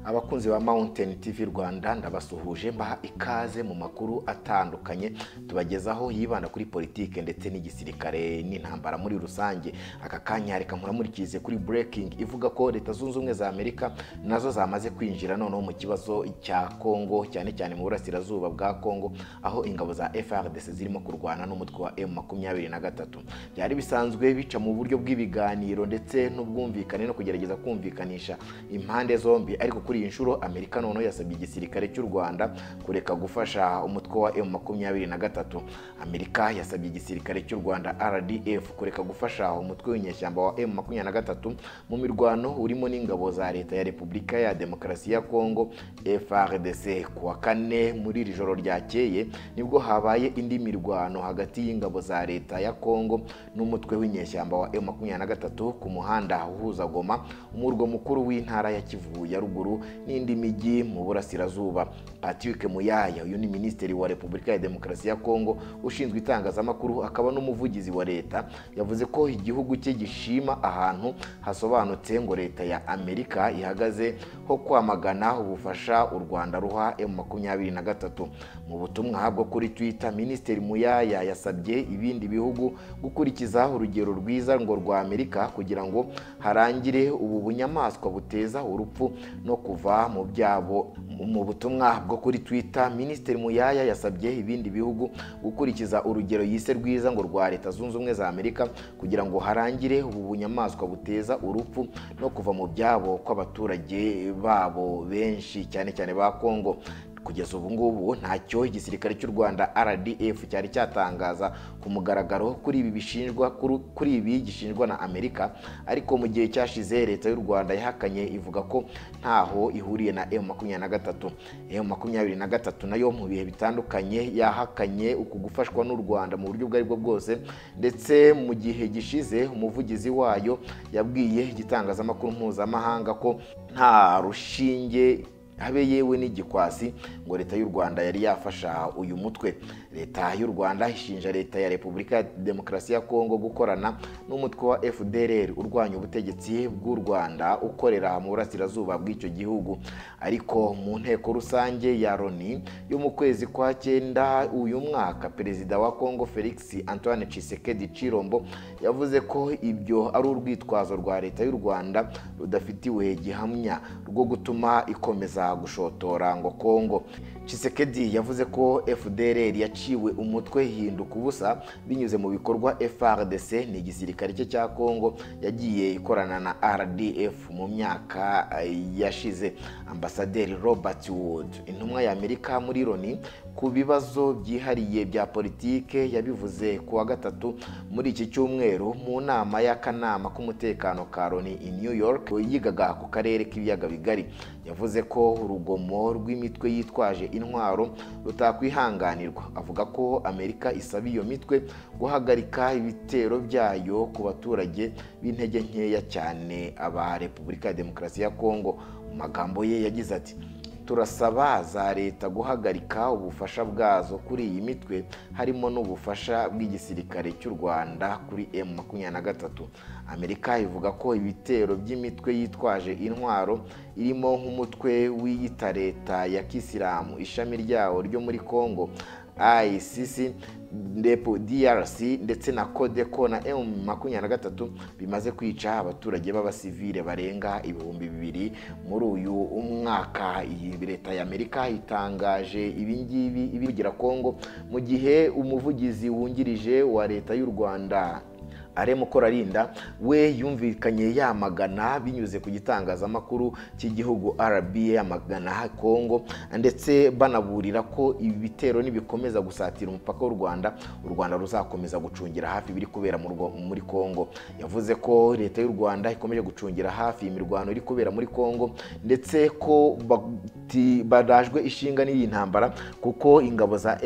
Abakunzi ba Mountain TV Rwanda, ndabasuhuje, mbaha ikaze mu makuru atandukanye tubagezaho yibanda kuri politike ndetse n'igisirikare n'intambara muri rusange. Aka kanya reka nkuramurikize kuri breaking ivuga ko Leta Zunze Ubumwe za Amerika nazo zamaze kwinjira noneho mu kibazo cya Kongo, cyane cyane mu burasirazuba bwa Kongo, aho ingabo za FARDC zirimo kurwana n'umutwe wa M23. Byari bisanzwe bica mu buryo bw'ibiganiro ndetse n'ubwumvikane no kugerageza kumvikanisha impande zombi, ariko kuri iyi nshuro Amerika noneho yasabye igisirikare cy'u Rwanda kureka gufasha umutwe wa M23. Amerika yasabye igisirikare cy'u Rwanda RDF kureka gufasha umutwe w'inyeshyamba wa M23 mu mirwano urimo n'ingabo za Leta ya Repubulika ya Demokarasi ya Kongo FARDC. Kuwa kane muri iri joro ryakeye nibwo habaye indi mirwano hagati y'ingabo za Leta ya Kongo n'umutwe w'inyeshyamba wa M23 ku muhanda uhuza Goma, umurwa mukuru w'intara ya Kivu ya ruguru, n'indi mijyi mu burasirazuba. Patrick Muyaya, uyu ni minisitiri wa Repubulika ya Demokarasi ya Kongo ushinzwe itangazamakuru akaba n'umuvugizi wa leta, yavuze ko igihugu cye gishima ahantu hasobanutse ngo leta ya Amerika ihagaze ho kwamagana ubufasha u Rwanda ruha M23. Mu butumwa bwo kuri Twitter, Minisitiri Muyaya yasabye ibindi bihugu gukurikiza urugero rwiza ngo rwa Amerika kugira ngo harangire ubu bunyamaswa buteza urupfu no kuva mu byabo. Mu butumwa bwo kuri Twitter, Minisitiri Muyaya yasabye ibindi bihugu gukurikiza urugero yise rwiza ngo rwa Leta Zunze Ubumwe za Amerika kugira ngo harangire ubu bunyamaswa buteza urupfu no kuva mu byabo kw'abaturage babo benshi, cyane cyane ba Kongo. Kugeza ubu ngubu ntacyo igisirikare cy'u Rwanda RDF cyari cyatangaza ku mugaragaro kuri ibi bishinjwa kuri ibi gishinjwa na Amerika, ariko mu gihe cyashize Leta y'u Rwanda yahakanye ivuga ko ntaho ihuriye na M23. M23 nayo mu bihe bitandukanye yahakanye uku gufashwa n'u Rwanda mu buryo ubwo aribwo bwose, ndetse mu gihe gishize umuvugizi wayo yabwiye igitangazamakuru mpuzamahanga ko nta rushinge habe yewe n'igikwasi ngo Leta y'u Rwanda yari yafasha uyu mutwe. Leta y'u Rwanda ishinja Leta ya Repubulika ya Demokarasi ya Kongo gukorana n'umutwe wa FDLR urwanya ubutegetsi bw'u Rwanda ukorera mu burasirazuba bw'icyo gihugu. Ariko mu nteko rusange ya Loni yo mu kwezi kwa 9 uyu mwaka, Perezida wa Kongo Felix Antoine Tshisekedi Tshilombo yavuze ko ibyo ari urwitwazo rwa Leta y'u Rwanda rudafitiwe gihamya rwo gutuma ikomeza gushotora ngo Kongo. Tshisekedi yavuze ko FDLR yaciwe umutwe hinduka ubusa binyuze mu bikorwa FARDC, ni igisirikare cye cya Kongo yagiye ikorana na RDF mu myaka yashize. Ambasaderi Robert Wood, intumwa ya Amerika muri Loni ku bibazo byihariye bya politike, yabivuze kuwa gatatu muri iki cyumweru mu nama y'akanama k'umutekano ka Loni i New York yigaga ku karere k'ibiyaga bigari. Yavuze ko urugomo rw'imitwe yitwaje intwaro rutakwihanganirwa. Avuga ko Amerika isaba iyo mitwe guhagarika ibitero byayo ku baturage b'intege nkeya cyane aba Repubulika ya Demokarasi ya Kongo. Mu magambo ye yagize ati: turasaba za leta guhagarika ubufasha bwazo kuri iyi mitwe, harimo n'ubufasha bw'igisirikare cy'u Rwanda kuri M23. Amerika ivuga ko ibitero by'imitwe yitwaje intwaro irimo nk'umutwe wiyita Leta ya Kisilamu ishami ryawo ryo muri Kongo ICC, DRC ndetse na Codeco na M23 bimaze kwica abaturage b'abasivile barenga 2000 muri uyu mwaka. Iyi Leta ya Amerika itangaje ibingibi ibigira Kongo mu gihe umuvugizi wungirije wa Leta y'u Rwanda Aremo Korarinda we yumvikanye yamagana binyuze ku gitangazamakuru cy'igihugu RBA yamagana Kongo, ndetse banaburira ko ibi bitero nibikomeza gusatira umupaka w'u Rwanda, u Rwanda ruzakomeza gucungira hafi biri kubera muri Kongo. Yavuze ko Leta y'u Rwanda ikomeje gucungira hafi imirwano iri kubera muri Kongo, ndetse ko barajwe ishinga n'iyi ntambara, kuko ingabo za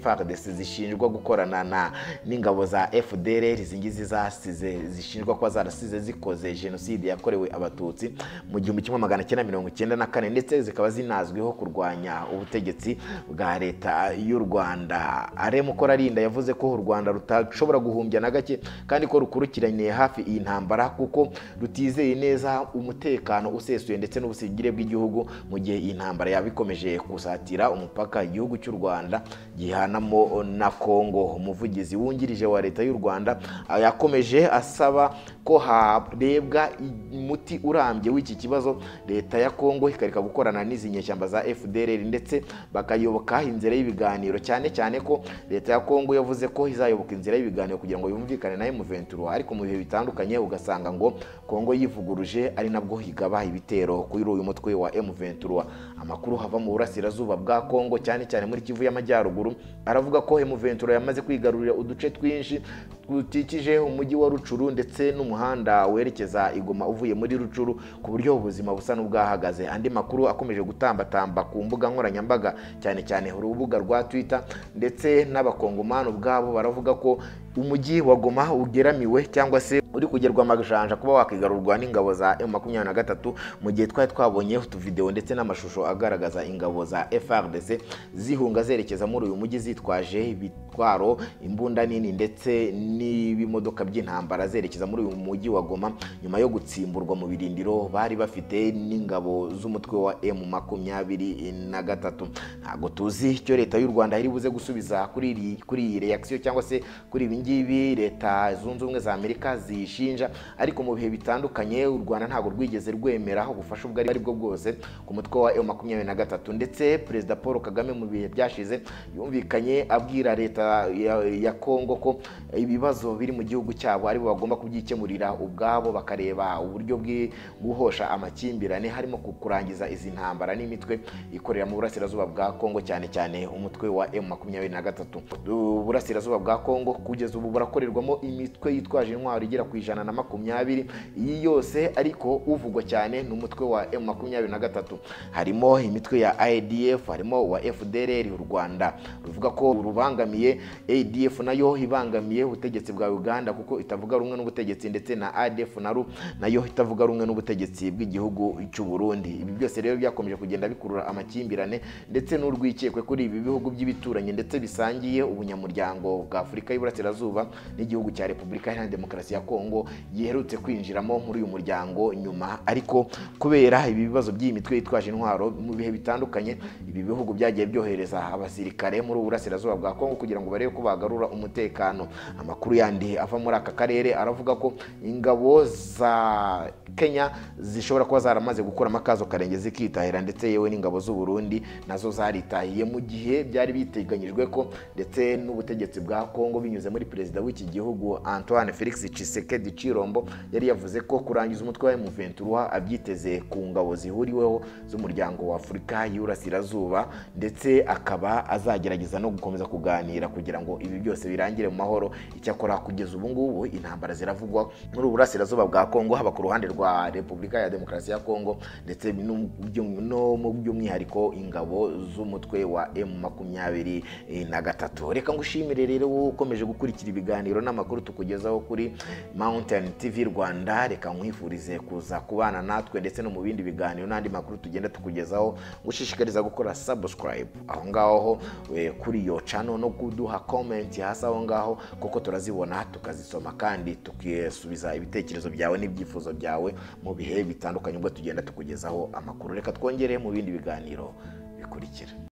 FARDC zishinjwa gukorana n'ingabo za FDLR izi zasize zishinjwa kuba zarasize zikoze jenoside yakorewe Abatutsi mu 1994, ndetse zikaba zinazwiho kurwanya ubutegetsi bwa leta y'u Rwanda. Alain Mukurarinda yavuze ko u Rwanda rutashobora guhumbya na gake kandi ko rukurikiraniye hafi iyi ntambara, kuko rutizeye neza umutekano usesuye ndetse n'ubusigire bw'igihugu mu gihe iyi ntambara yabikomeje kusatira umupaka igihugu cy'u Rwanda gihanamo na Kongo. Umuvugizi wungirije wa leta y'u Rwanda yakomeje asaba ko harebwa umuti urambye w'iki kibazo, leta ya Kongo ikareka gukorana n'izi nyeshyamba za FDLR ndetse bakayoboka inzira y'ibiganiro, cyane cyane ko leta ya Kongo yavuze ko izayoboka inzira y'ibiganiro kugira ngo yumvikane na M23, ariko mu bihe bitandukanye ugasanga ngo Kongo yivuguruje ari nabwo higaba ibitero kuri uyu mutwe wa M23. Amakuru hava mu burasirazuba bwa Kongo cyane cyane muri Kivu y'Amajyaruguru aravuga ko M23 yamaze kwigarurira uduce twinshi tutikije umujyi wa Rucuru ndetse n'umuhanda werekeza Igoma uvuye muri Rucuru, ku buryo ubuzima busa n'ubwahagaze. Andi makuru akomeje gutambatamba ku mbuga nkoranyambaga cyane cyane urubuga rwa Twitter ndetse n'abakongomani ubwabo baravuga ko umujyi wa Goma ugeramiwe cyangwa se uri kugerwa amajanja kuba wakigarurwa n'ingabo za M23, mu gihe twari twabonye utuvideo ndetse n'amashusho agaragaza ingabo za FARDC zihunga zerekeza muri uyu mujyi zitwaje ibitwaro, imbunda nini ndetse n'ibimodoka by'intambara zerekeza muri uyu mujyi wa Goma nyuma yo gutsimburwa mu birindiro bari bafite n'ingabo z'umutwe wa M23. Ntago tuzi icyo leta y'u Rwanda iri buze gusubiza kuri iyi reaction cyangwa se kuri ibi ngibi leta zunze ubumwe za Amerika zishinja, ariko mu bihe bitandukanye u Rwanda ntago rwigeze rwemera ubufasha ubwo ari bwo bwose ku mutwe wa M23, ndetse Perezida Paul Kagame mu bihe byashize yumvikanye abwira leta ya Kongo ko ibibazo biri mu gihugu cyabo ari bo bagomba kubyikemurira ubwabo, bakareba uburyo guhosha amakimbirane harimo kurangiza izi ntambara n'imitwe ikorera mu burasirazuba bwa Kongo cyane cyane umutwe wa M23. Uburasirazuba bwa Kongo kugeza ubu burakorerwamo imitwe yitwaje intwaro igera ku 120, iyi yose ariko uvugwa cyane n'umutwe wa M23. Harimo imitwe ya ADF, harimo wa FDLR u Rwanda ruvuga ko rubangamiye, ADF nayo ibangamiye ubutegetsi bwa Uganda kuko itavuga rumwe n'ubutegetsi, ndetse na ADF nayo itavuga rumwe n'ubutegetsi bw'igihugu cy'u Burundi. Ibi byose rero byakomeje kugenda bikurura amakimbirane ndetse n'urwikekwe kuri ibi bihugu by'ibituranyi ndetse bisangiye ubunyamuryango bwa Afurika y'Iburasirazuba n'igihugu cya Repubulika Iharanira Demokarasi ya Kongo giherutse kwinjiramo muri uyu muryango nyuma, ariko kubera ibi bibazo by'iyi mitwe yitwaje intwaro mu bihe bitandukanye ibi bihugu byagiye byohereza abasirikare muri uburasirazuba bwa Kongo kugira ngo barebe ko bagarura umutekano. Amakuru yandi ava muri aka karere aravuga ko ingabo za Kenya zishobora kuba zaramaze gukuramo akazo karenge zikitahira, ndetse yewe n'ingabo z'u Burundi nazo zaritahiye mu gihe byari biteganyijwe ko ndetse n'ubutegetsi bwa Kongo binyuze muri perezida w'iki gihugu Antoine Felix Tshisekedi Tshilombo yari yavuze ko kurangiza umutwe wa M23 abyiteze ku ngabo zihuriweho z'umuryango wa Afurika y'Iburasirazuba, ndetse akaba azagerageza no gukomeza kuganira kugira ngo ibi byose birangire mu mahoro. Icyakora kugeza ubu ngubu intambara ziravugwa muri uburasirazuba bwa Kongo, haba ku ruhande rwa Repubulika ya Demokarasi ya Kongo ndetse no mu by'umwihariko ingabo z'umutwe wa M23. Reka ngushimire rero wowe ukomeje gukurikira ibiganiro n'amakuru tukugezaho kuri Mountain TV Rwanda. Reka nkwifurize kuza kubana natwe ndetse no mu bindi biganiro n'andi makuru tugenda tukugezaho, ngushishikariza gukora subscribe aho ngaho kuri iyo channel no kuduha comment hasi aho ngaho, kuko turazibona tukazisoma kandi tukisubiza ibitekerezo byawe n'ibyifuzo byawe mu bihe bitandukanye ubwo tugenda tukugezaho amakuru. Reka twongere mu bindi biganiro bikurikira.